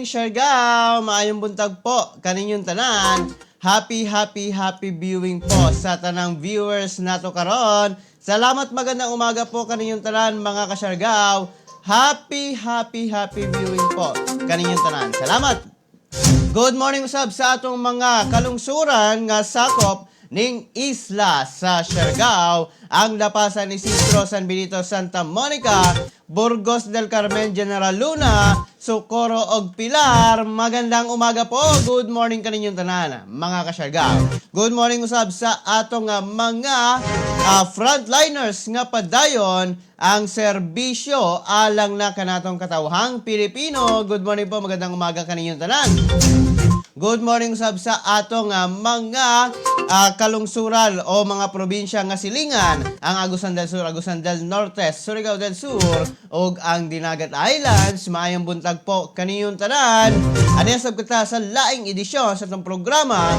Siargao! Maayong buntag po kaninyong tanan. Happy, happy, happy viewing po sa tanang viewers nato karon. Salamat, magandang umaga po kaninyong tanan, mga kasyargao. Happy, happy, happy viewing po kaninyong tanan. Salamat! Good morning usab sa atong mga kalungsuran nga sakop ning isla sa Siargao, ang Dapa, San Isidro, San Benito, Santa Monica, Burgos del Carmen, General Luna, Socorro og Pilar. Magandang umaga po. Good morning kaninyong tanan, mga kasyargao. Good morning usab sa atong mga frontliners nga padayon ang serbisyo alang na kanatong katawhang Pilipino. Good morning po, magandang umaga kaninyong tanan. Good morning sab sa atong mga kalungsuran o mga probinsya nga silingan ang Agusan del Sur, Agusan del Norte, Surigao del Sur ug ang Dinagat Islands. Maayong buntag po kaninyong tanan. Ano sab kita sa laing edisyon sa atong programa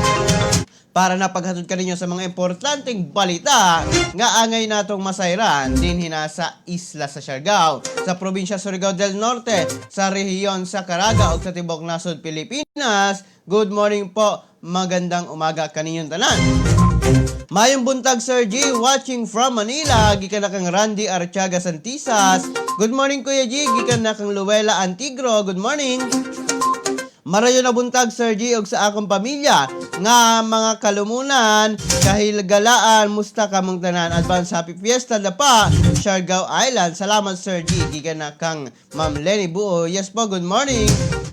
para napaghatod kaninyo sa mga importanteng balita nga angay natong masayran dinhi na sa isla sa Siargao, sa probinsya Surigao del Norte, sa rehiyon sa Caraga ug sa tibok nasod Pilipinas. Good morning po, magandang umaga kaninyong tanan. Mayong buntag, Sir G, watching from Manila, gikan na kang Randy Archaga Santisas. Good morning, Kuya G, gikan na kang Luella Antigro. Good morning. Marayo na buntag, Sir G, ug sa akong pamilya nga mga kalumunan, kahilgalaan, musta kamong tanan. Advance happy fiesta Dapa, Siargao Island. Salamat, Sir G. Gikan na kang Ma'am Lenny Buo. Yes po, good morning.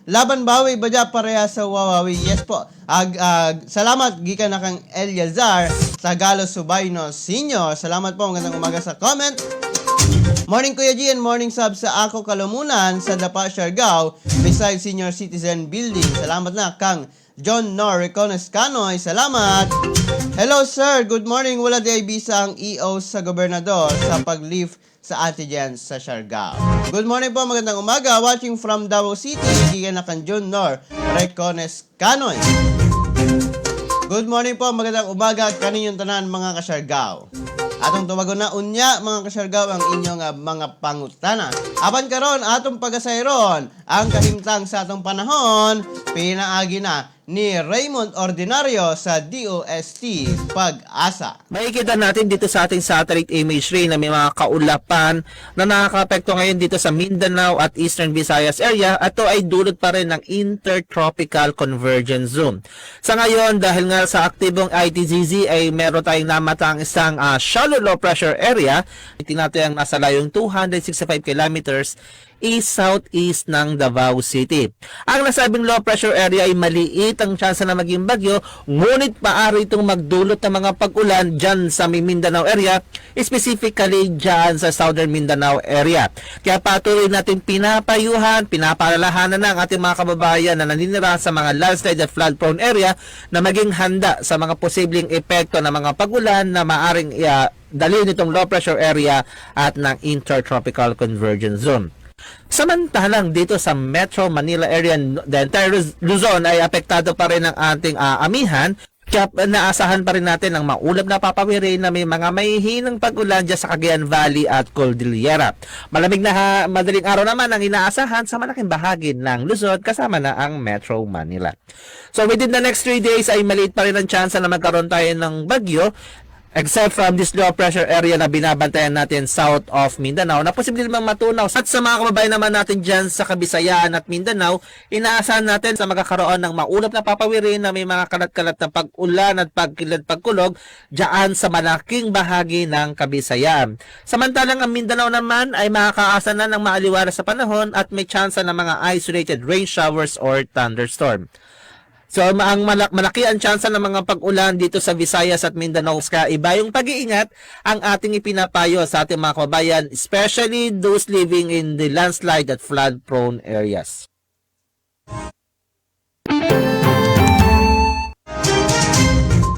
Laban bawi badya pareha sa Wawawi. Yes po. Ag, ag, salamat, gikan na kang Eliazar Tagalo Subayno Senior. Salamat po, magandang umaga sa comment. Morning, Kuya G, and morning sab sa ako kalumunan sa Dapa, Siargao, beside Senior Citizen Building. Salamat na kang John Nor Recones Canoy. Salamat. Hello, sir, good morning. Wala di bisa ang EO sa gobernador sa pag-lift sa antigen sa Siargao. Good morning po, magandang umaga. Watching from Davao City, gikan na kang John Nor Recones Canoy. Good morning po, magandang umaga kaninyong tanan, mga kasyargao. Atong tuwagon na unya, mga kasyargao, ang inyong mga pangutana. Apan karon atong pagasayron ang kahimtang sa atong panahon pinaagi na ni Raymond Ordinario sa DOST Pag-asa. Makikita natin dito sa ating satellite imagery na may mga kaulapan na nakakaapekto ngayon dito sa Mindanao at Eastern Visayas area at ito ay dulot pa rin ng Intertropical Convergence Zone. Sa ngayon, dahil nga sa aktibong ITCZ ay meron tayong namatang isang shallow low pressure area, tinatayang nasa layong 265 kilometers east southeast ng Davao City. Ang nasabing low pressure area ay maliit ang tsansa na maging bagyo, ngunit maaari itong magdulot ng mga pag-ulan dyan sa may Mindanao area, specifically dyan sa Southern Mindanao area. Kaya patuloy natin pinapayuhan, pinapaalalahanan ng ating mga kababayan na naninira sa mga landslide at flood prone area na maging handa sa mga posibleng epekto ng mga pag-ulan na maaring dalhin nitong low pressure area at ng Intertropical Convergence Zone. Samantalang dito sa Metro Manila area, the entire Luzon ay apektado pa rin ng ating amihan. Kaya naasahan pa rin natin ang maulap na papawirin na may mga mahihinang pag-ulan dyan sa Cagayan Valley at Cordillera. Malamig na madaling araw naman ang inaasahan sa malaking bahagi ng Luzon kasama na ang Metro Manila. So within the next 3 days ay maliit pa rin ang chance na magkaroon tayo ng bagyo except from this low pressure area na binabantayan natin south of Mindanao na posible namang matunaw. At sa mga kababayan naman natin dyan sa Kabisayaan at Mindanao, inaasahan natin sa magkakaroon ng maulap na papawirin na may mga kalat-kalat na pag-ulan at pagkilad pagkulog dyan sa malaking bahagi ng Kabisayaan. Samantalang ang Mindanao naman ay makakaasa na ng maaliwalas sa panahon at may tsansa ng mga isolated rain showers or thunderstorm. So ang malaki ang tsansa ng mga pag-ulan dito sa Visayas at Mindanao. Kaya iba yung pag-iingat ang ating ipinapayo sa ating mga kababayan, especially those living in the landslide at flood-prone areas.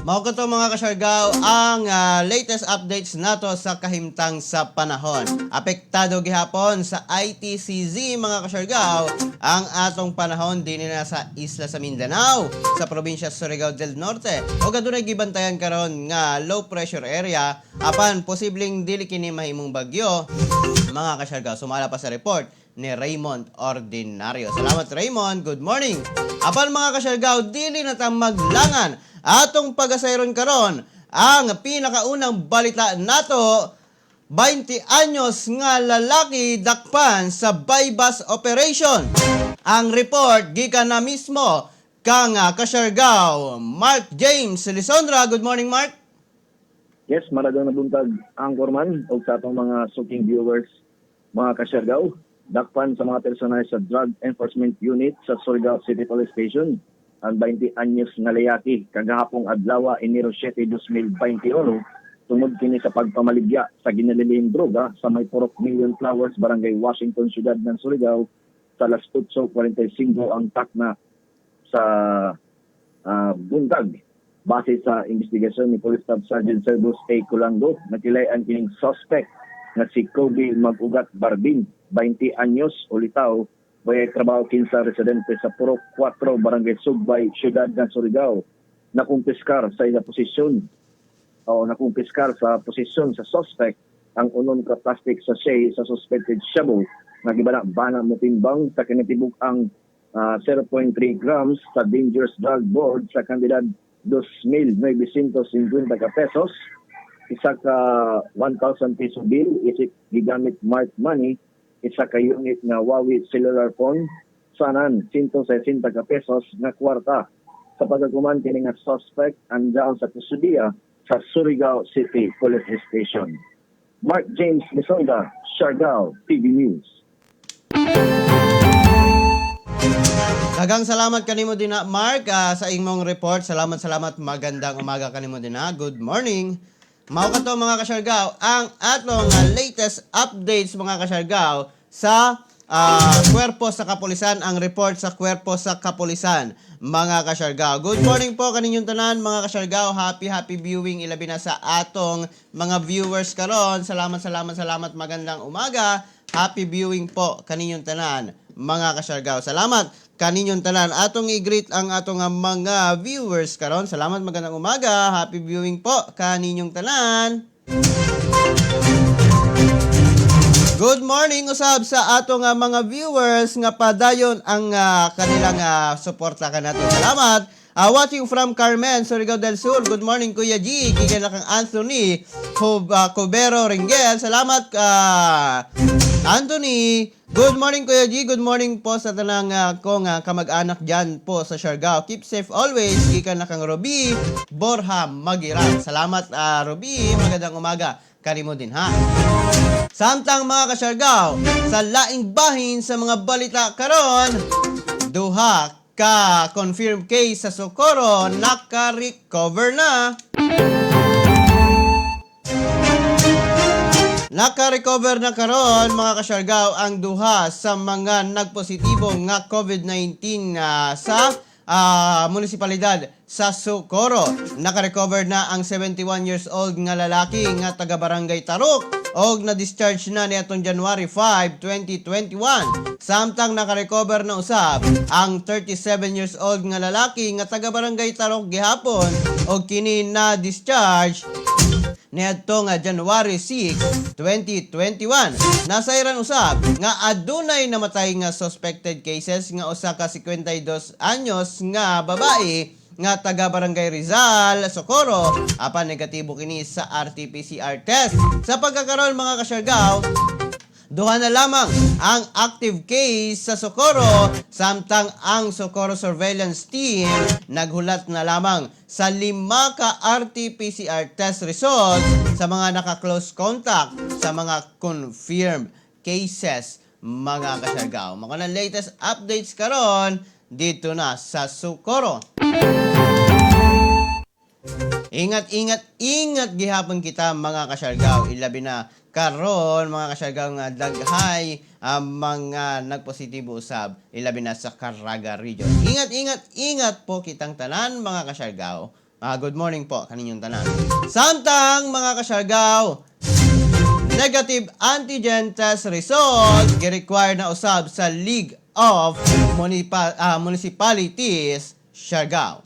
Mao to, mga kasyargao, ang latest updates nato sa kahimtang sa panahon. Apektado gihapon sa ITCZ, mga kasyargao, ang atong panahon dinhi na sa isla sa Mindanao, sa probinsya Surigao del Norte. O adunay gibantayan karon nga low pressure area apan posibleng dili kini mahimong bagyo, mga kasyargao. Sumala pa sa report ni Raymond Ordinario. Salamat, Raymond, good morning. Apan mga kasyargaw, dili na ta maglangan. Atong pagasayron karon ang pinakaunang balita nato: 20 anyos nga lalaki dakpan sa buy-bust operation. Ang report gikan na mismo kang Kasyargaw Mark James Lisondra. Good morning, Mark. Yes, maragang nabuntag, Anchorman, o sa atong mga suking viewers, mga kasyargaw. Dakpan sa mga personal sa Drug Enforcement Unit sa Surigao City Police Station ang 20 anyos nga lalaki kagahapong adlaw, Enero 7, 2021, tungod kini sa pagpamaligya sa ginalilihing droga sa may Purok Million Flowers, Barangay Washington, Siyudad ng Surigao sa alas 8.45 ang takna sa buntag. Base sa investigasyon ni Police Staff Sergeant Servus A. Colando, nakilayan kining suspect nga si Kobe Magugat Barbin, 20 anyos, ulitaw, way trabaho kinsa residente sa Purok 4, Barangay Sugbay, Siyudad ng Surigao. Nakumpiskar sa iya posisyon o nakumpiskar sa posisyon sa suspect ang unom ka plastic sachet sa suspected shabu nga gibana-bana motimbang sa kinatibuk-ang 0.3 grams sa dangerous drug board sa kantidad 2,950 ka pesos, isa ka 1,000 peso bill isip gigamit smart money, isa ka unit nga Huawei cellular phone, sanan 160 ka pesos nga kwarta. Sa pagkakuman kini nga suspect andaon sa kustudiya sa Surigao City Police Station. Mark James Misonda, Siargao TV News. Daghang salamat kanimo din na, Mark, sa imong report. Salamat, salamat. Magandang umaga kanimo din na. Good morning. Mao kato, mga kasyargaw, ang atong latest updates, mga kasyargaw, sa kwerpo sa kapulisan, ang report sa kwerpo sa kapulisan, mga kasyargaw. Good morning po kaninyong tanan, mga kasyargaw. Happy happy viewing ilabi na sa atong mga viewers karon. Salamat, salamat, salamat. Magandang umaga. Happy viewing po kaninyong tanan, mga kasyargaw. Salamat kaninyong tanan. Atong i-greet ang atong mga viewers karon. Salamat, magandang umaga. Happy viewing po kaninyong tanan. Good morning usab sa atong mga viewers nga padayon ang kanilang suporta kanato. Salamat. Watching from Carmen, Surigao del Sur. Good morning, Kuya G. Gikan na kang Anthony Cubero Ringel. Salamat, Anthony. Good morning, Kuya G. Good morning po sa tanang kong kamag-anak dyan po sa Siargao. Keep safe always. Gikan na kang Roby Borja Magiran. Salamat, Roby. Magandang umaga kanimo din ha. Samtang mga kasyargaw, sa laing bahin sa mga balita karon, duha ka confirmed case sa Socorro naka-recover na. Naka-recover na karon, mga kasyargaw, ang duha sa mga nagpositibo nga COVID-19 sa munisipalidad sa Socorro. Naka-recover na ang 71 years old nga lalaki nga taga Barangay Tarok og na-discharge na niadtong January 5, 2021. Samtang naka-recover na usab ang 37 years old nga lalaki nga taga Barangay Tarok gihapon og kini na-discharge niadto nga January 6, 2021. Nasayran usab nga adunay namatay nga suspected cases nga usa ka 52 anyos nga babae nga taga Barangay Rizal, Socorro, apan negatibo kini sa RT-PCR test. Sa pagkakaroon, mga kasyargaw, duha na lamang ang active case sa Socorro, samtang ang Socorro Surveillance Team naghulat na lamang sa lima ka RT-PCR test results sa mga naka-close contact sa mga confirmed cases, mga kasyargaw. Mga na latest updates karon dito na sa Socorro. Ingat, ingat, ingat gihapon kita, mga kasyargaw. Ilabi na karon, mga kasyargaw, nga daghay ang mga nagpositibo usab ilabi na sa Caraga Region. Ingat, ingat, ingat po kitang tanan, mga kasyargaw. Good morning po kaninyong tanan. Samtang mga kasyargaw, negative antigen test result gi-require na usab sa League of Municipalities Siargao.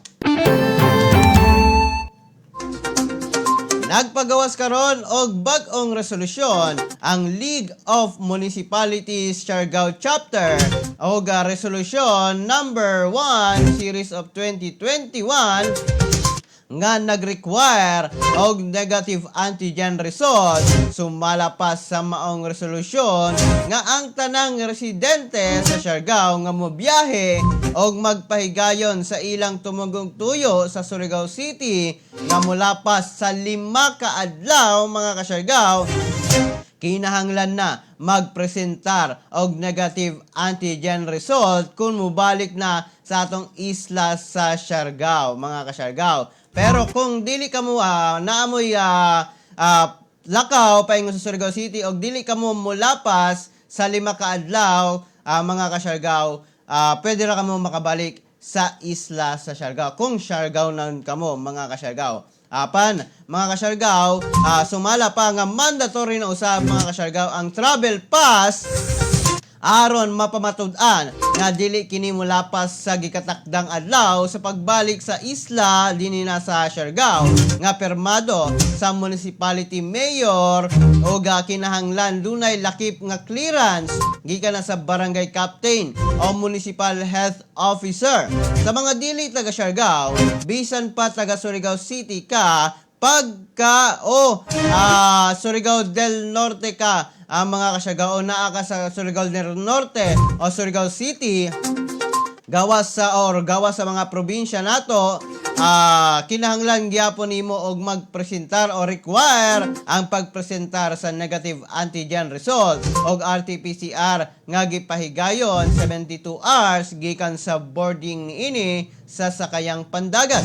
Nagpagawas karon og bag-ong resolusyon ang League of Municipalities Siargao Chapter og resolusyon number 1 series of 2021 nga nag-require og negative antigen result. Sumala pa sa maong resolusyon nga ang tanang residente sa Siargao nga mobiyahe og magpahigayon sa ilang tumugong tuyo sa Surigao City nga molapas sa 5 ka adlaw, mga kaSiargao, kinahanglan na magpresentar og negative antigen result kung mobalik na sa atong isla sa Siargao, mga kaSiargao. Pero kung dili ka mo naamoy lakaw paingon sa Surigao City og dili ka mo molapas sa 5 ka adlaw, mga kaSiargao, pwede ra kamo makabalik sa isla sa Siargao kung Siargao nan kamo, mga kaSiargao. Apan, mga kaSiargao, sumala pa nga mandatory na usab, mga kaSiargao, ang travel pass aron mapamatud-an nga dili kini molapas sa gikatakdang adlaw sa pagbalik sa isla dinhi na sa Siargao nga permado sa municipality mayor o kinahanglan dunay lakip nga clearance gikan na sa barangay captain o municipal health officer. Sa mga dili taga Siargao, bisan pa taga Surigao City ka, pagka o Surigao del Norte ka ang mga kaSiargao o naa ka sa Surigao del Norte o Surigao City, gawas sa or gawas sa mga probinsya nato, kinahanglan gyapon nimo og magpresentar o require ang pagpresentar sa negative antigen result og RT-PCR nga gipahigayon 72 hours gikan sa boarding niini sa sakayang pandagat.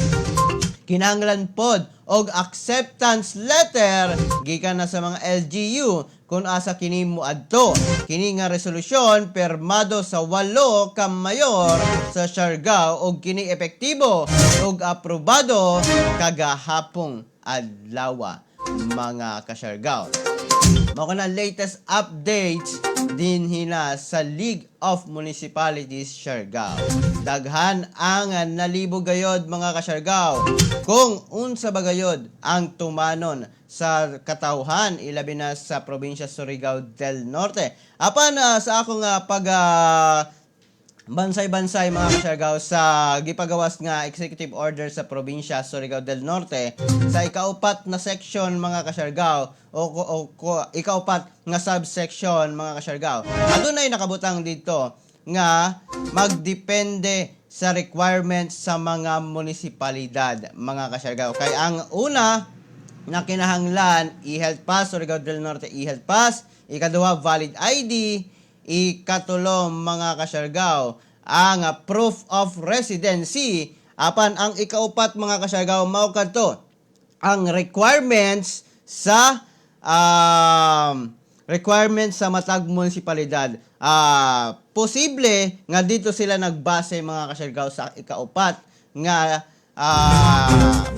Kinahanglan pod og acceptance letter gikan na sa mga LGU kung asa kini moadto. Kini nga resolusyon permado sa walo ka mayor sa Siargao og kini epektibo og aprobado kagahapong adlaw, mga kaSiargao. Mao kana latest updates din hina sa League of Municipalities Siargao. Daghan ang nalibog gayod, mga kaSiargao, kung unsa ba gayod ang tumanon sa katawhan, ilabi na sa probinsya Surigao del Norte. Apan sa akong pag bansay-bansay, mga kaSiargao, sa gipagawas nga executive order sa probinsya Surigao del Norte sa ikaupat na section, mga kaSiargao, o ikaupat nga subsection, mga kaSiargao, adunay nakabutang dito nga magdepende sa requirements sa mga munisipalidad, mga kaSiargao, kay ang una na kinahanglan, e-health pass, Surigao del Norte e-health pass; ikaduha, valid ID; ikatulo, mga kaSiargao, ang proof of residency. Apan ang ikaupat, mga kaSiargao, mao kadto ang requirements sa matag munisipalidad. Posible nga dito sila nagbase, mga kaSiargao, sa ikaupat nga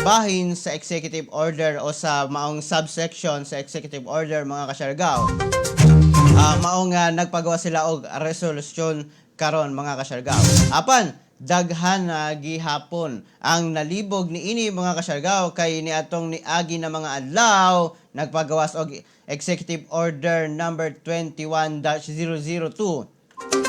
bahin sa executive order o sa maong subsection sa executive order, mga kaSiargao. Mao nga nagpagawa sila og resolusyon karon, mga kaSiargao. Apan daghan na gihapon ang nalibog niini, mga kaSiargao, kay niatong niagi na mga adlaw nagpagawas og Executive Order number 21-002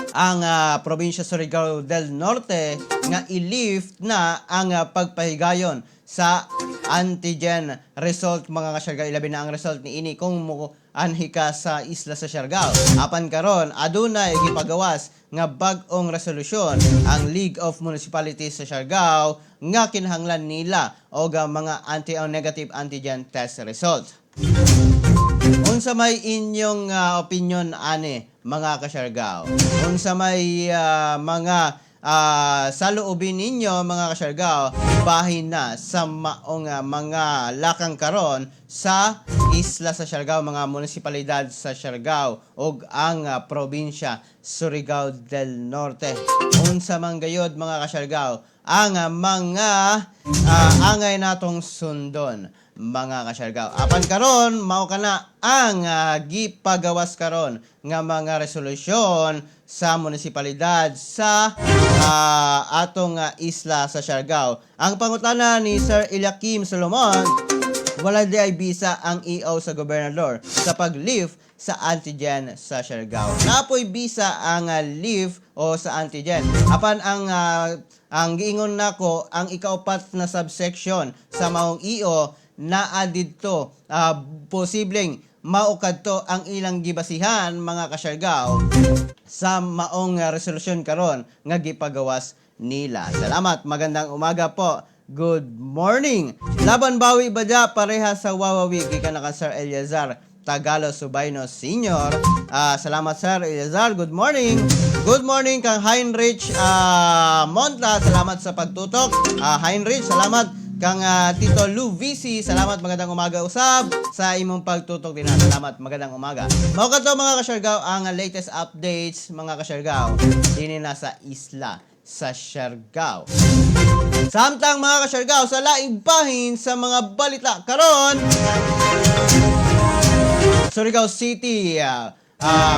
ang probinsya Surigao del Norte nga i-lift na ang pagpahigayon sa antigen result, mga kaSiargao, ilabi na ang result niini kung mo anhi ka sa isla sa Siargao. Apan karon adunay gipagawas nga bag-ong resolusyon ang League of Municipalities sa Siargao nga kinahanglan nila og mga anti o negative antigen test result. Unsa may inyong opinion ani, mga kaSiargao? Unsa may mga saluobin ninyo, mga kaSiargao, bahin na sa maong mga lakang karon sa isla sa Siargao, mga munisipalidad sa Siargao ug ang probinsya Surigao del Norte? Unsa man gayod, mga kaSiargao, ang mga angay natong sundon, mga kaSiargao? Apan karon mao kana ang gipagawas karon nga mga resolusyon sa munisipalidad sa atong isla sa Siargao. Ang pangutana ni Sir Eliakim Solomon, Wala diay bisa ang EO sa gobernador sa pag-lift sa antigen sa Siargao. Naa poy bisa ang lift o sa antigen. Apan ang giingon nako, ang ikaupat na subsection sa maong EO naa didto, posibleng mao kadto ang ilang gibasihan, mga kasyargao, sa maong resolusyon karon nga gipagawas nila. Salamat, magandang umaga po. Good morning. Laban bawi ba pareha sa Wawawi gikan na ka Sir Eleazar Tagalo Subayno Senior. Salamat, Sir Eleazar. Good morning. Good morning kang Heinrich Monta. Salamat sa pagtutok. Heinrich, salamat kang Tito Lou VC, salamat, magandang umaga usab sa imong pagtutok din. Salamat, magandang umaga. Mao kadto, mga kasyargao, ang latest updates, mga kasyargao, dinhi na sa isla sa Siargao. Samtang, mga kasyargao, sa laing bahin sa mga balita karon, Surigao City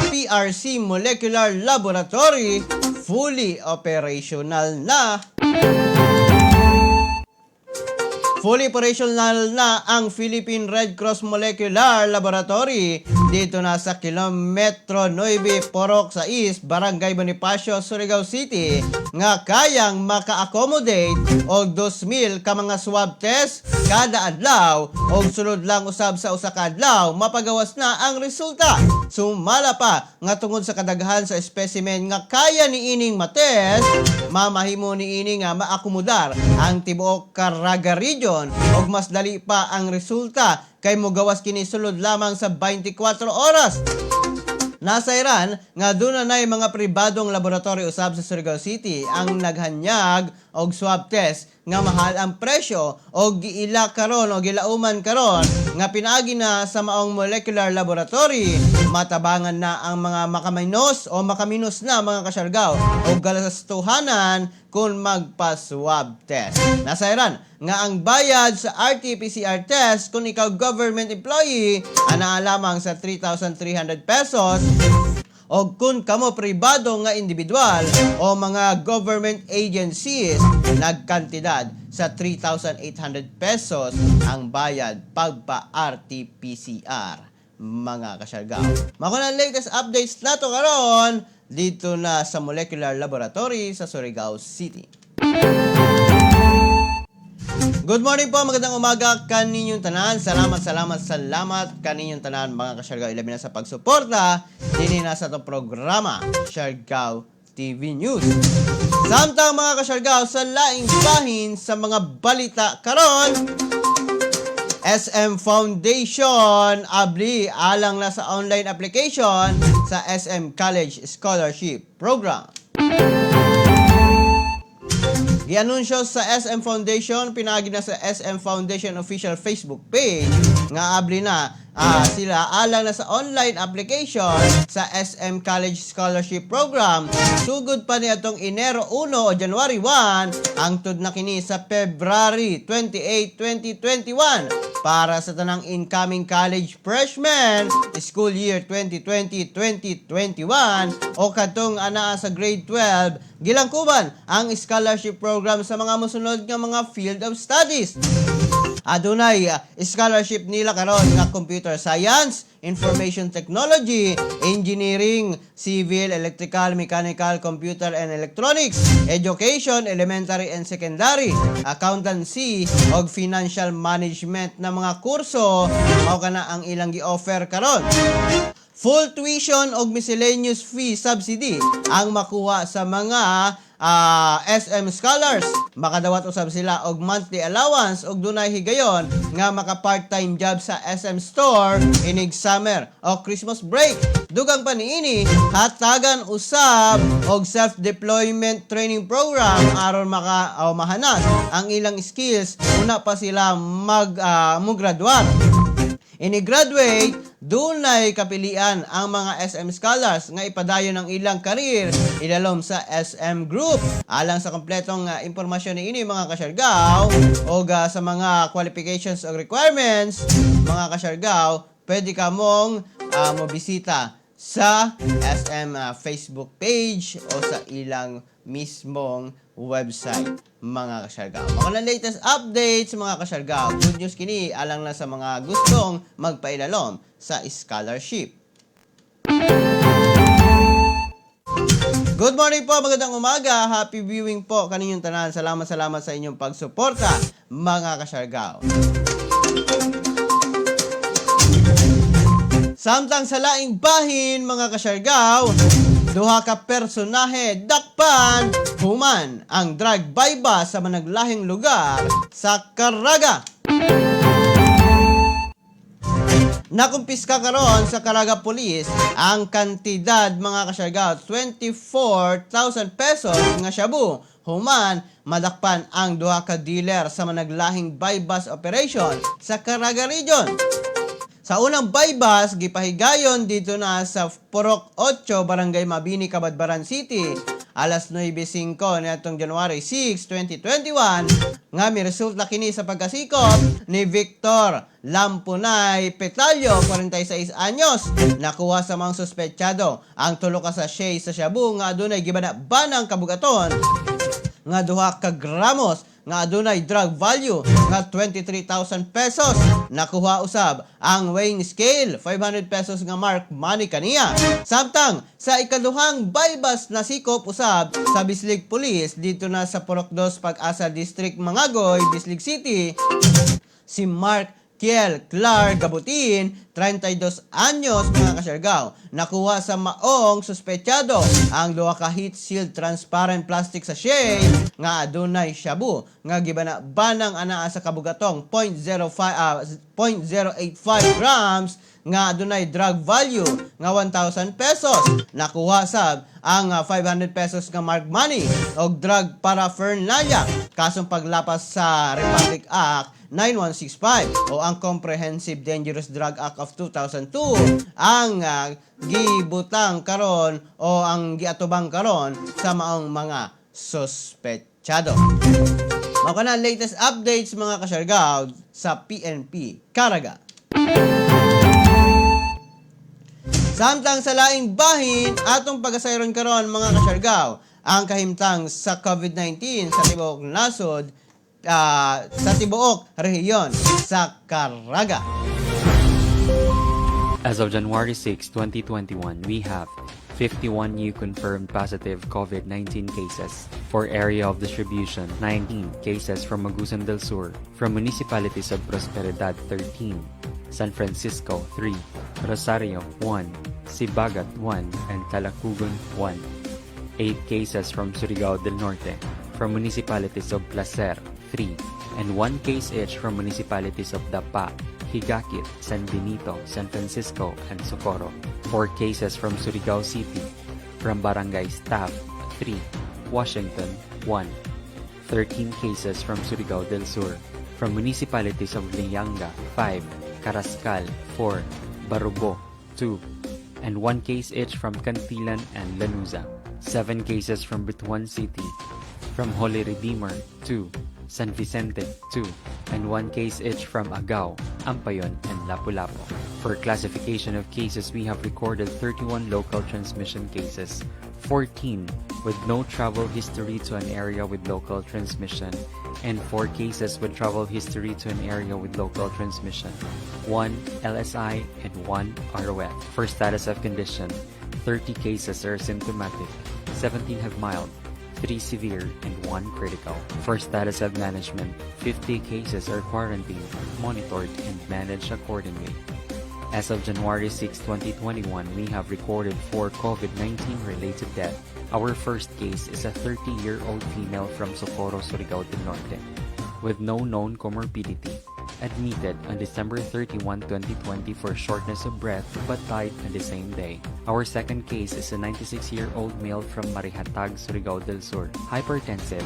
PRC Molecular Laboratory fully operational na. Fully operational na ang Philippine Red Cross Molecular Laboratory dito na sa kilometro 9, Porok 6, Barangay Bonifacio, Surigao City nga kayang maka-accommodate og 2,000 ka mga swab test kada adlaw og sulod lang usab sa usa ka adlaw mapagawas na ang resulta. Sumala pa nga tungod sa kadaghan sa specimen nga kaya niining matest, mamahimo niini nga maakomodar ang tibuok Caraga Region og mas dali pa ang resulta kay mogawas kini sulod lamang sa 24 oras. Nasayran nga doon na mga pribadong laboratorio usab sa Surigao City ang naghanyag og swab test nga mahal ang presyo og giila karon o gilauman karon nga pinaagi na sa maong molecular laboratory, matabangan na ang mga makaminos o makaminos na, mga kasyargaw, og galastuhanan kung magpa-swab test. Nasayran nga ang bayad sa RT-PCR test kung ikaw government employee anaa lamang sa 3,300 pesos o kung kamo pribado nga individual o mga government agencies, nagkantidad sa 3,800 pesos ang bayad pagpa RT-PCR, mga kasyargaw. Mao na ang latest updates nato karon dito na sa Molecular Laboratory sa Surigao City. Good morning po, magandang umaga kaninyong tanan. Salamat, salamat, salamat kaninyong tanan, mga kasyargao, ilabi na sa pagsuporta dinhi na sa itong programa, Siargao TV News. Samtang, mga kasyargao, sa laing bahin sa mga balita karon, SM Foundation abli alang na sa online application sa SM College Scholarship Program. Gianunsyo sa SM Foundation, pinaagi na sa SM Foundation official Facebook page nga abli na sila alang na sa online application sa SM College Scholarship Program. Sugod pa ni atong Enero 1 o January 1, hangtod na kini sa February 28, 2021 para sa tanang incoming college freshmen school year 2020-2021 o kadtong anaa sa grade 12. Gilangkuban ang scholarship program sa mga mosunod nga mga field of studies. Adunay scholarship nila karon nga computer science, information technology, engineering, civil, electrical, mechanical, computer and electronics, education, elementary and secondary, accountancy ug financial management na mga kurso. Mao kana ang ilang gi-offer karon. Full tuition og miscellaneous fee subsidy ang makuha sa mga SM scholars. Makadawat usab sila og monthly allowance og dunay higayon nga maka part-time job sa SM store inig summer o Christmas break. Dugang pa niini, hatagan usab og self-deployment training program aron maka o mahanas ang ilang skills una pa sila mag mo-graduate. Ini-graduate, dunay kapilian ang mga SM scholars nga ipadayon ang ilang career ilalom sa SM Group. Alang sa kompletong impormasyon niini, mga kasyargaw, o sa mga qualifications o requirements, mga kasyargaw, pwede ka mong mobisita sa SM Facebook page o sa ilang mismong website, mga kasyargaw. Mga na latest updates, mga kasyargaw. Good news kini alang na sa mga gustong magpailalom sa scholarship. Good morning po, magandang umaga. Happy viewing po kaninyong tanan. Salamat, salamat sa inyong pagsuporta, mga kasyargaw. Samtang sa laing bahin, mga kasyargaw, duha ka personahe dakpan human ang drug bayba sa managlahing lugar sa Caraga. Nakumpiska karon sa Caraga Police ang kantidad, mga kasyargaw, 24,000 pesos nga shabu human madakpan ang duha ka dealer sa managlahing buy-bust operation sa Caraga Region. Sa unang buy-bust, gipahigayon dito na sa Purok 8, Barangay Mabini, Cabadbaran City, alas 9:05 niadtong January 6, 2021, nga mi resulta kini sa pagkasikop ni Victor Lampunay Petallo, 46 anyos. Nakuha sa mga suspetsado ang tulo ka sachet sa shabu nga adunay gibana-banang kabugaton nga duha ka gramos nga adunay drug value nga 23,000 pesos. Nakuha usab ang weighing scale, 500 pesos nga mark money kaniya. Samtang sa ikaduhang buy-bust na sikop usab sa Bislig Police dito na sa Purok 2, Pag-asa District, Mangagoy, Bislig City, si Mark Kiel Clark Gabutin, 32 anyos, mga kasyargaw. Nakuha sa maong suspetsado ang duha ka heat sealed transparent plastic sachet nga adunay shabu nga gibana-banang anaa sa kabugatong 0.05 0.085 grams nga adunay drug value nga 1,000 pesos. Nakuha sab ang 500 pesos nga mark money og drug paraphernalia. Kasong paglapas sa Republic Act 9165 o ang Comprehensive Dangerous Drug Act of 2002 ang gibutang karon o ang giatubang karon sa maong mga suspetsado. Mao kana ang latest updates, mga kasyargaw, sa PNP Caraga. Samtang sa laing bahin, atong pagasayron karon, mga kasyargaw, ang kahimtang sa COVID-19 sa tibuok nasod, sa tibuok rehiyon sa Caraga. As of January 6, 2021, we have 51 new confirmed positive COVID-19 cases. For area of distribution, 19 cases from Agusan del Sur, from municipalities of Prosperidad 13, San Francisco 3, Rosario 1, Sibagat 1, and Talacugon 1. 8 cases from Surigao del Norte, from municipalities of Placer 3, and 1 case each from municipalities of Dapa, Gigaquit, San Benito, San Francisco, and Socorro. 4 cases from Surigao City, from Barangay Staff 3, Washington 1. 13 cases from Surigao del Sur, from municipalities of Lianga 5, Carrascal 4, Barugo 2, and 1 case each from Cantilan and Lanuza. 7 cases from Butuan City, from Holy Redeemer 2, San Vicente 2, and 1 case each from Agao, Ampayon, and Lapu-Lapu. For classification of cases, we have recorded 31 local transmission cases, 14 with no travel history to an area with local transmission, and 4 cases with travel history to an area with local transmission, 1 LSI and 1 ROF. For status of condition, 30 cases are symptomatic, 17 have mild, 3 severe, and 1 critical. For status of management, 50 cases are quarantined, monitored, and managed accordingly. As of January 6, 2021, we have recorded 4 COVID-19 related deaths. Our first case is a 30-year-old female from Socorro, Surigao del Norte, with no known comorbidity, admitted on December 31, 2020 for shortness of breath but died on the same day. Our second case is a 96-year-old male from Marihatag, Surigao del Sur, hypertensive,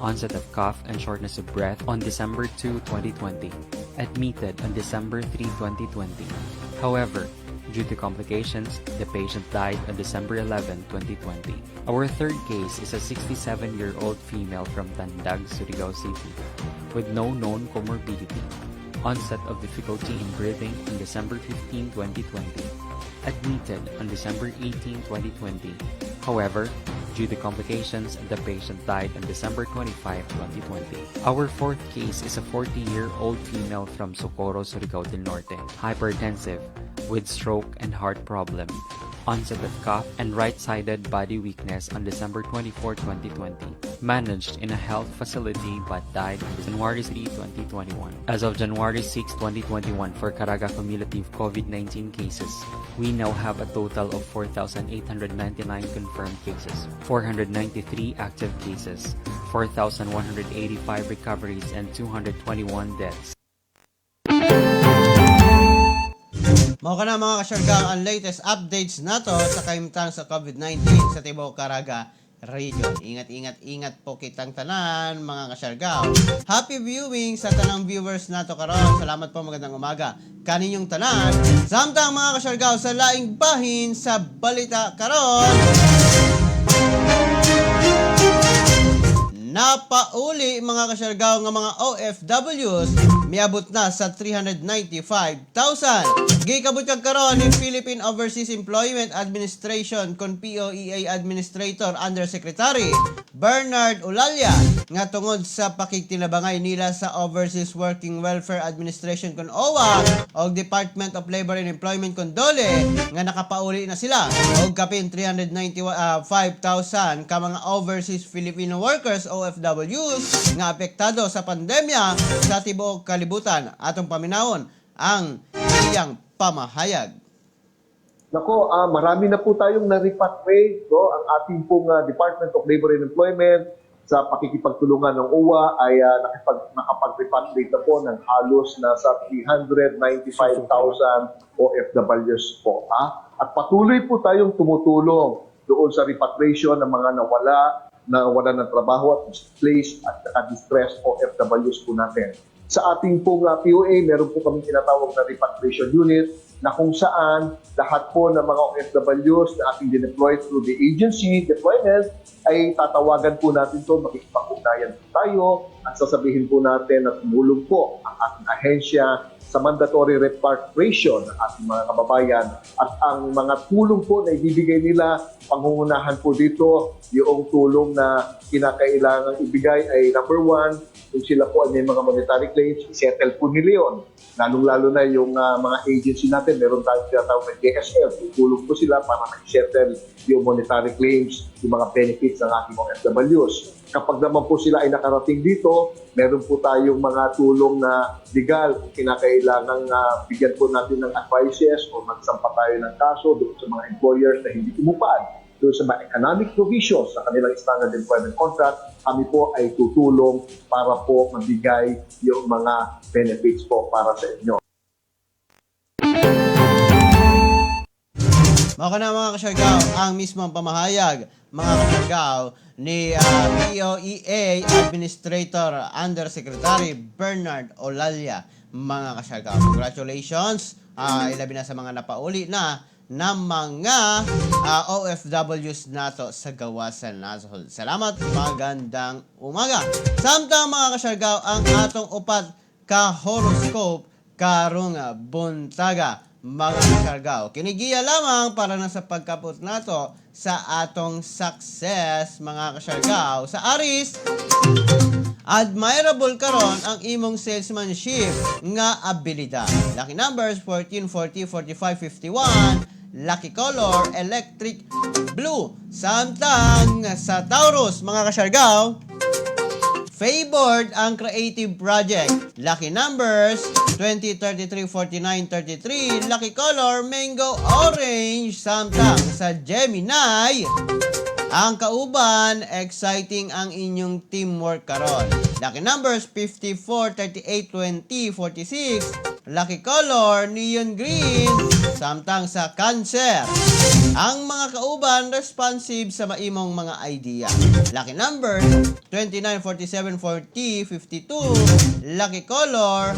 onset of cough and shortness of breath on December 2, 2020, admitted on December 3, 2020. However, due to complications, the patient died on December 11, 2020. Our third case is a 67-year-old female from Tandag, Surigao City, with no known comorbidity. Onset of difficulty in breathing on December 15, 2020. Admitted on December 18, 2020. However, Due to complications, the patient died on December 25, 2020. Our fourth case is a 40-year-old female from Socorro, Surigao del Norte, hypertensive, with stroke and heart problem, onset of cough and right-sided body weakness on December 24, 2020. Managed in a health facility but died on January 3, 2021. As of January 6, 2021, for Caraga cumulative COVID-19 cases, we now have a total of 4,899 confirmed cases, 493 active cases, 4,185 recoveries, and 221 deaths. Mao kana, mga kasyargaw, ang latest updates nato sa kahimtang sa COVID-19 sa tibuok Caraga region. Ingat, ingat, ingat po kitang tanan, mga kasyargaw. Happy viewing sa tanang viewers nato karon. Salamat po, magandang umaga kaninyong tanan. Samtang, mga kasyargaw, sa laing bahin sa balita karon, napauli, mga kasyargaw, nga mga OFWs miabot na sa 395,000. Gikabutyag karon ni Philippine Overseas Employment Administration kon POEA Administrator Undersecretary Bernard Olalia nga tungod sa pakigtinabangay nila sa Overseas Working Welfare Administration kon OWWA o Department of Labor and Employment kon DOLE nga nakapauli na sila og kapin 395,000 ka mga overseas Filipino workers, OFWs, nga apektado sa pandemya sa tibuok kalibutan. Atong paminawon ang iyang pamahayag. Nako, marami na po tayong na-repatriate, no? Ang ating pong Department of Labor and Employment sa pakikipagtulungan ng OWWA ay nakapag-repatriate na po ng halos nasa 395,000 OFWs po. At patuloy po tayong tumutulong doon sa repatriation ng mga nawala ng trabaho at displaced at saka distressed OFWs po natin. Sa ating pong POEA, meron po kami tinatawag na repatriation unit na kung saan lahat po ng mga OFWs na ating dineploy through the agency deployment ay tatawagan po natin to, makikipag-ugnayan po tayo at sasabihin po natin na tumulong po ang ating ahensya sa mandatory repatriation ng ating mga kababayan at ang mga tulong po na ibibigay nila, pangungunahan po dito yung tulong na kinakailangang ibigay ay number one, kung sila po ay may mga monetary claims, settle po nila yun. Lalong-lalo na yung mga agency natin, meron tayong tinatawag na JSL, tutulong po sila para ma-settle yung monetary claims, yung mga benefits ng ating OFWs. Kapag naman po sila ay nakarating dito, meron po tayong mga tulong na legal kung kinakailangang bigyan po natin ng advices o magsampa tayo ng kaso doon sa mga employers na hindi tumupad doon sa mga economic provisions sa kanilang standard employment contract, kami po ay tutulong para po mabigay yung mga benefits po para sa inyo. Mao kana, mga kasyargaw, ang mismong pamahayag, mga kasyargaw, ni POEA Administrator Undersecretary Bernard Olalia, mga kasyargaw. Congratulations, ilabi na sa mga napauli na ng mga OFWs nato sa gawasan nasod. Salamat, magandang umaga. Samtang, mga kasyargaw, ang atong upat ka horoscope karong buntaga, mga kasyargaw. Kini giya lamang para na sa pagkapot nato sa atong success, mga kasyargaw. Sa Aries, admirable karon ang imong salesmanship nga abilidad. Lucky numbers 14, 40, 45, 51. Lucky color, electric blue. Samtang sa Taurus, mga kasyargaw, favored ang creative project. Lucky numbers, 20, 33, 49, 33. Lucky color, mango orange. Samtang sa Gemini, ang kauban, exciting ang inyong teamwork karon. Lucky numbers, 54, 38, 20, 46. Lucky color, neon green. Samtang sa Cancer, ang mga kauban responsive sa maimong mga idea. Lucky numbers, 29, 47, 40, 52. Lucky color,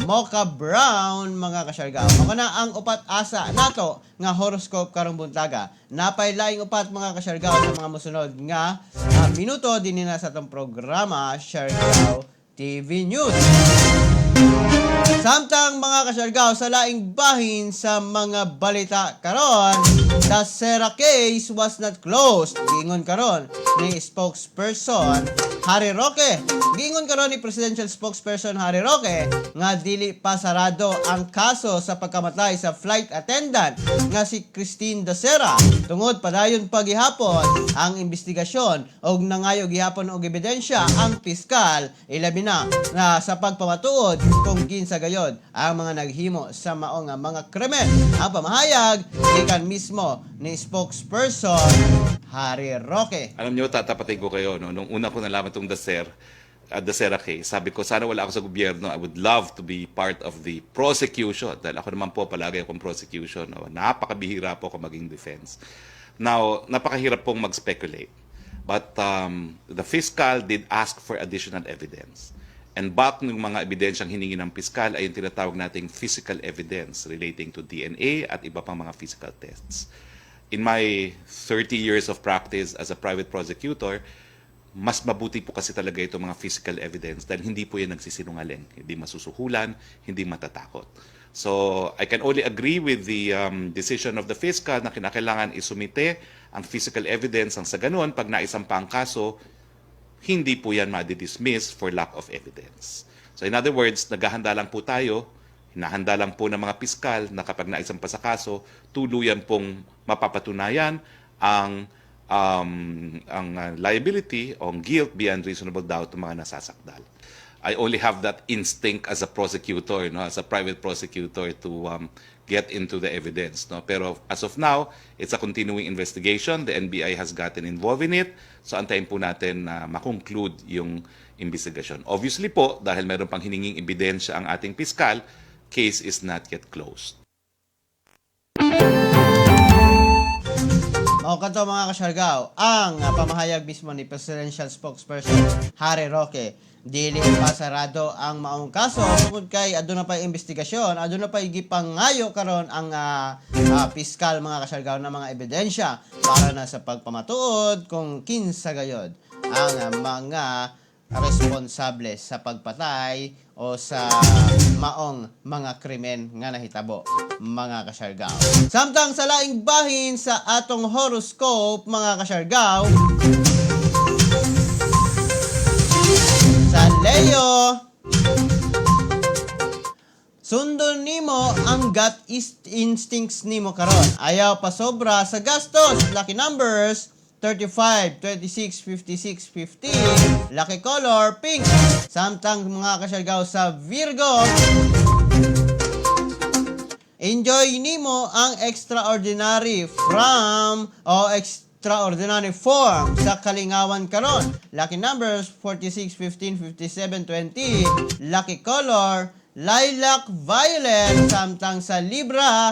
mocha brown, mga kasyargaw. Mao na ang upat asa nato nga horoscope karong buntaga. Napay laing upat, mga kasyargaw, sa mga mosunod nga minuto dinhi na sa atong programa Siargao TV News. Samtang, mga kasyargaw, sa laing bahin sa mga balita karon, Dacera case was not closed. Giingon karon ni spokesperson Harry Roque. Giingon karon ni presidential spokesperson Harry Roque nga dili pa sarado ang kaso sa pagkamatay sa flight attendant nga si Christine Dacera tungod padayon pa gihapon ang investigasyon og nangayo gihapon og ebidensya ang piskal, ilabi na na sa pagpamatuod kung kinsa gayod ang mga naghimo sa mao nga mga krimen. Ang pamahayag gikan mismo ni spokesperson Harry Roque. Alam niyo, tatapatin ko kayo, no? Nung una ko nalaman itong Dacera case, sabi ko, sana wala ako sa gobyerno. I would love to be part of the prosecution. Dahil ako naman po, palagi akong prosecution. No? Napakabihira po ako maging defense. Now, napakahirap pong mag-speculate. But the fiscal did ask for additional evidence. And bulk ng mga ebidensyang hiningi ng piskal ay yung tinatawag nating physical evidence relating to DNA at iba pang mga physical tests. In my 30 years of practice as a private prosecutor, mas mabuti po kasi talaga itong mga physical evidence dahil hindi po yan nagsisinungaling, hindi masusuhulan, hindi matatakot. So, I can only agree with the decision of the fiscal na kinakailangan isumite ang physical evidence ang sa ganun, pag naisampa ang kaso, hindi po yan madidismiss for lack of evidence. So in other words, naghahanda lang po tayo, hinahanda lang po ng mga piskal na kapag naisampa sa kaso, tuluyan pong mapapatunayan ang liability o ang guilt beyond reasonable doubt ng mga nasasakdal. I only have that instinct as a prosecutor, no, as a private prosecutor to get into the evidence. No? Pero as of now, it's a continuing investigation. The NBI has gotten involved in it. So antayin po natin na makonclude yung investigation. Obviously po, dahil meron pang hininging ebidensya ang ating piskal, case is not yet closed. Mao kato, mga kasyargaw, ang pamahayag mismo ni presidential spokesperson Harry Roque. Dili pa sarado ang maong kaso tungod kay aduna pa investigasyon, aduna pa gipangayo karon ang piskal, mga kasyargaw, ng mga ebidensya para na sa pagpamatuod kung kinsa gayod ang mga responsable sa pagpatay o sa maong mga krimen nga nahitabo, mga kasyargaw. Samtang sa laing bahin sa atong horoscope, mga kasyargaw, sa Leo, sundon nimo ang gut instincts nimo karon. Ayaw pasobra sa gastos. Lucky numbers 35, 26, 56, 50. Lucky color pink. Samtang, mga kasyargaw, sa Virgo, enjoy nimo ang extraordinary from o extraordinary form sa kalingawan karon. Lucky numbers 46, 15, 57, 20. Lucky color lilac violet. Samtang sa Libra,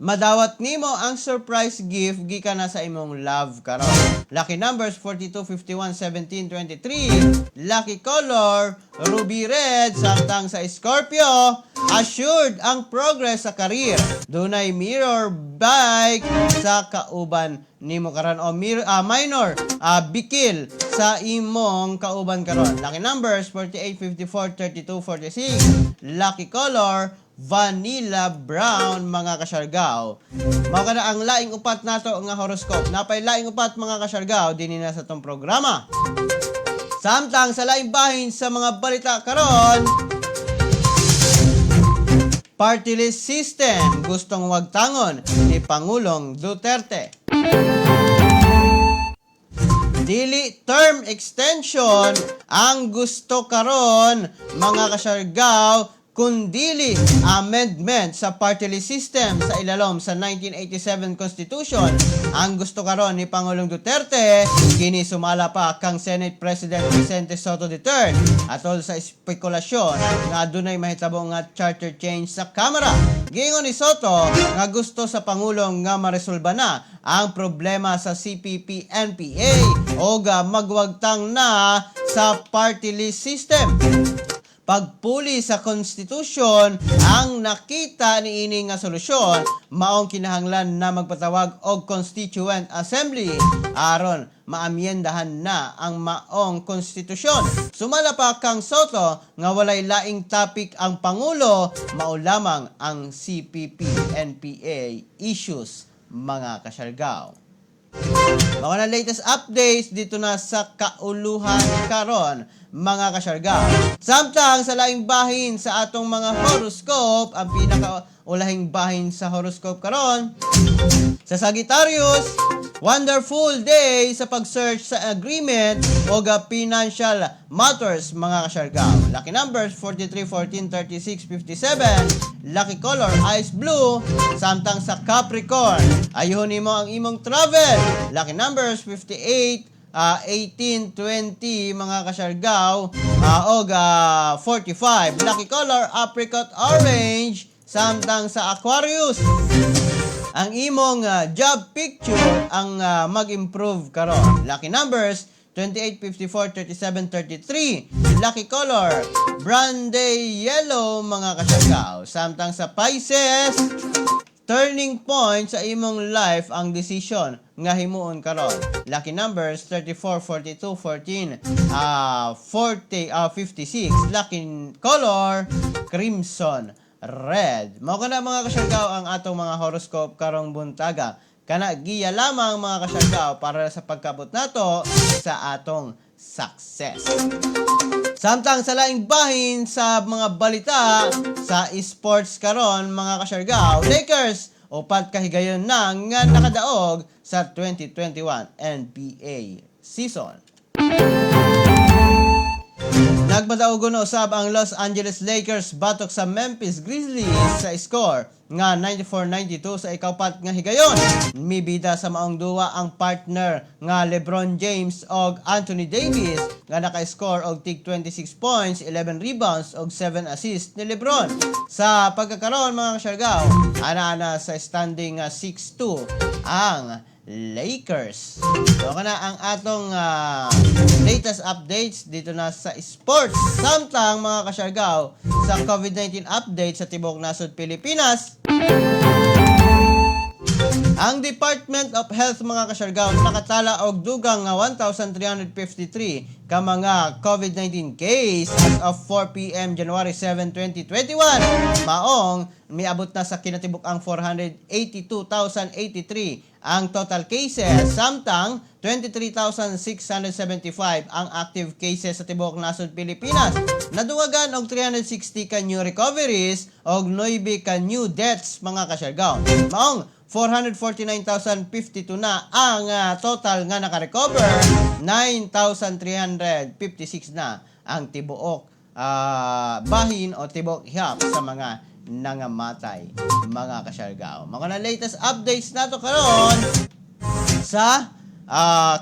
madawat nimo ang surprise gift gikan na sa imong love karon. Lucky numbers 42, 51, 17, 23. Lucky color ruby red. Samtang sa Scorpio, assured ang progress sa career. Dunay mirror bike sa kauban nimo karon o minor bikil sa imong kauban karon. Lucky numbers 48, 54, 32, 46. Lucky color vanilla brown, mga kasyargaw. Mao kana ang laing upat nato nga horoscope. Napay laing upat, mga kasyargaw, dinhi na sa atong programa. Samtang sa laing bahin sa mga balita karon, party list system gustong wagtangon ni Pangulong Duterte. Dili term extension ang gusto karon, mga kasyargaw, kundili amendment sa party list system sa ilalom sa 1987 Constitution ang gusto karon ni Pangulong Duterte. Kini sumala pa kang Senate President Vicente Sotto III atol sa espekulasyon nga adunay mahitabo nga charter change sa Kamara. Giingon ni Sotto nga gusto sa Pangulong nga maresolba na ang problema sa CPP-NPA o magwagtang na sa party list system. Pagpuli sa konstitusyon ang nakita niini nga solusyon, maong kinahanglan na magpatawag og Constituent Assembly aron maamyendahan na ang maong konstitusyon. Sumala pa kang Sotto nga walay laing topic ang pangulo, mao lamang ang CPP NPA issues, mga kasyargaw. Mga na latest updates dito na sa kauluhan karon, mga kasyargaw. Samtang sa laing bahin sa atong mga horoscope, ang pinakaulahing bahin sa horoscope karon sa Sagittarius, wonderful day sa pag-search sa agreement o financial matters, mga kasyargaw. Lucky numbers 43, 14, 36, 57. Lucky color ice blue. Samtang sa Capricorn, ayuhon nimo ang imong travel. Lucky numbers 58, 18, 20, mga kasyargaw, og 45. Lucky color apricot orange. Samtang sa Aquarius, ang imong job picture ang mag-improve karon. Lucky numbers 28, 54, 37, 33. Lucky color brandy yellow, mga kasyargaw. Samtang sa Pisces, turning point sa imong life ang decision nga himuon karon. Lucky numbers 34, 42, 14, 40, 56. Lucky color crimson red. Mao kana, mga kasyargaw, ang atong mga horoscope karong buntaga. Kana giya lamang, mga kasyargaw, para sa pagkabot nato sa atong success. Samtang sa laing bahin sa mga balita sa sports karon, mga kasyargaw, Lakers upat kahigayon na nga nakadaog sa 2021 NBA season. Nagpadaugon na usab ang Los Angeles Lakers batok sa Memphis Grizzlies sa score nga 94-92 sa ikaupat nga higayon. Mibida sa maong duwa ang partner nga LeBron James og Anthony Davis nga naka-score og tig 26 points, 11 rebounds og 7 assists ni LeBron. Sa pagkakaroon, mga kasyargaw, ana-ana sa standing nga 6-2 ang Lakers. So kana ang atong latest updates dito na sa sports. Samtang, mga kasyargaw, sa COVID-19 update sa tibuok nasod Pilipinas, ang Department of Health, mga kasyargaw, nakatala og dugang nga 1,353 ka mga COVID-19 case as of 4 p.m. January 7, 2021. Maong miabot na sa kinatibuk ang 482,083 ang total cases, samtang 23,675 ang active cases sa tibuok nasod Pilipinas. Nadungagan og 360 ka new recoveries og 9 ka new deaths, mga kasyargaw. Maong 449,052 na ang total nga naka-recover, 9,356 na ang tibuok bahin o tibuok hiyap sa mga nangamatay, mga kasyargaw. Mga na latest updates nato karon sa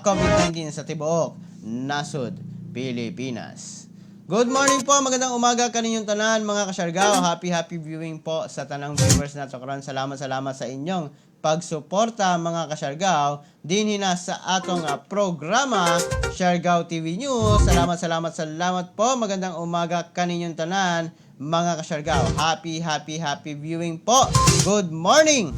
COVID-19 sa tibuok nasod Pilipinas. Good morning po, magandang umaga kaninyong tanan, mga kasyargaw. Happy happy viewing po sa tanang viewers nato karon. Salamat, salamat sa inyong pagsuporta, mga kasyargaw, dinhi na sa atong programa Siargao TV News. Salamat, salamat, salamat po. Magandang umaga kaninyong tanan, mga kasyargaw. Happy happy happy viewing po. Good morning.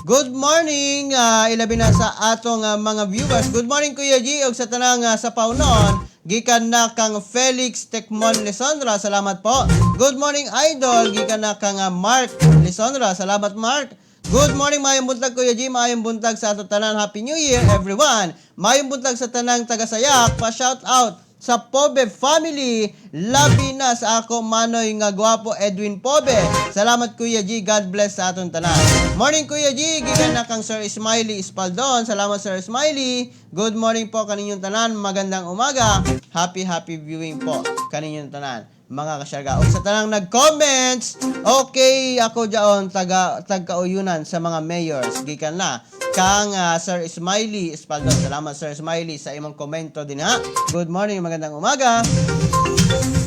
Good morning, ilabi na sa atong mga viewers. Good morning, Kuya G, ug sa tanang sa Paunon. Gikan na kang Felix Tekmon Lisondra, salamat po. Good morning, Idol, gikan na kang Mark Lisondra, salamat, Mark. Good morning, maayong buntag, Kuya G, maayong buntag sa ato tanan. Happy New Year, everyone. Maayong buntag sa tanang taga-Sayak, pa shout out sa Pobe family, labi na sa ako manoy nga gwapo Edwin Pobe. Salamat, Kuya G, God bless sa aton tanan. Morning, Kuya G, gikan na kang Sir Smiley Espaldon. Salamat, Sir Smiley. Good morning po kaninyong tanan, magandang umaga. Happy happy viewing po kaninyong tanan, mga kasyarga. Ug sa tanang nag-comments, okay ako jaon taga tagkauyunan sa mga mayors, gikan na kang Sir Smiley Espaldon. Salamat, Sir Smiley, sa imong komento din ha. Good morning, magandang umaga.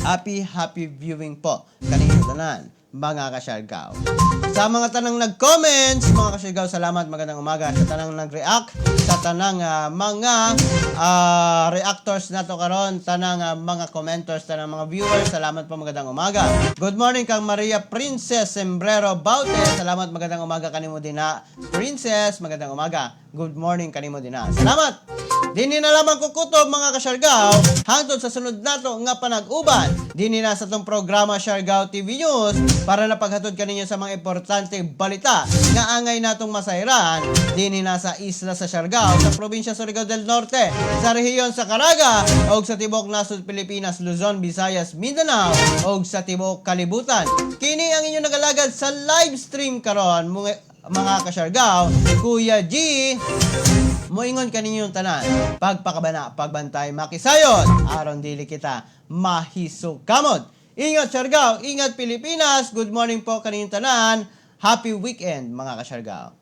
Happy, happy viewing po kaninyong tanan, mga kasyargaw. Sa mga tanang nag-comments, mga kasyargaw, salamat, magandang umaga. Sa tanang nag-react, sa tanang mga reactors nato karon, tanang mga commenters, tanang mga viewers, salamat po, magandang umaga. Good morning kang Maria Princess Sembrero Baute. Salamat, magandang umaga kanimo din na. Princess, magandang umaga. Good morning kanimo din na. Salamat! Dini na lamang kukutob, mga kasyargaw, hangtod sa sunod nato nga panag-uban. Dini na sa tong programa Siargao TV News para napaghatod kaninyo sa mga importante balita nga angay natong masayran dini na sa isla sa Siargao, sa probinsya Surigao del Norte, sa rehiyon sa Caraga og sa tibok nasod Pilipinas, Luzon, Visayas, Mindanao og sa tibok kalibutan. Kini ang inyong nagalagad sa live stream karon, mga kasyargaw, Kuya G. Moingon kaninyong tanan, pagpakabana, pagbantay, makisayon, aron dili kita mahisukamot. Ingat Siargao, ingat Pilipinas. Good morning po kaninyong tanan. Happy weekend, mga kasyargao.